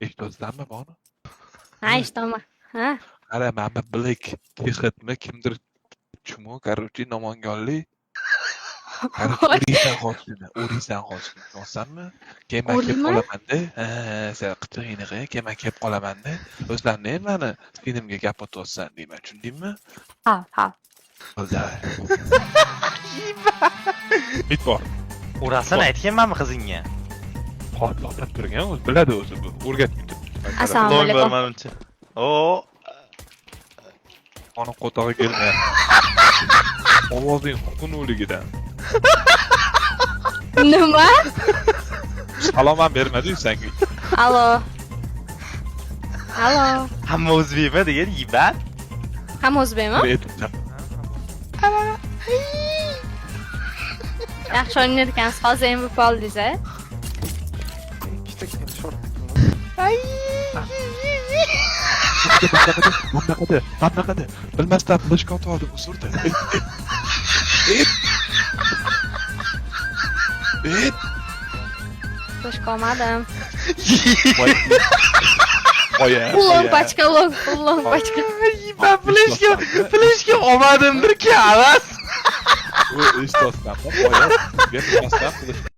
Eshitayapsanmi buni? Ha, eshitaman. Ha. Qara, mana Black Tixitmi kimdir чмо, короче, namanganlik. Короче, o'riysan hozir, o'riysan hozir. Tushunyapsanmi? Keyin man kelib O'riyman? qolamanda, ha, sen qichig'ingni qil, keyin man kelib qolamanda, o'zlarini ham mani singlimga gap otyapsan deyman, tushundingmi? Ha, ha. Bo'ldi. Bit bor. Urasini aytganmanmi qizingga? Hozir otib turgan, o'zi biladi o'zi bu. O'rgatib turibdi. Assalomu Long bor alaykum. Manimcha. O, Ona qo'tog'i kelmayapti. Ovozing xunukligidan. Nima? Salom ham bermadi-yu senga. Alo. Alo. Hamma o'zbekmi degan, yibat. Hamma o'zbekmi? Aytibsan. Yaxshi o'ynar ekansiz. Hozir MVP oldingiz, a? Ikkita short. Bunaqada, bunaqada. Bilmasdan fleshka otib oldim, usurdi. Et. Et. Fleshka olmadim. Oya. Full long pachka, long, full long pachka. Yibat, fleshka olmadimdirki, avas. Eshityapsanmi? Oya, bilmasdan fleshka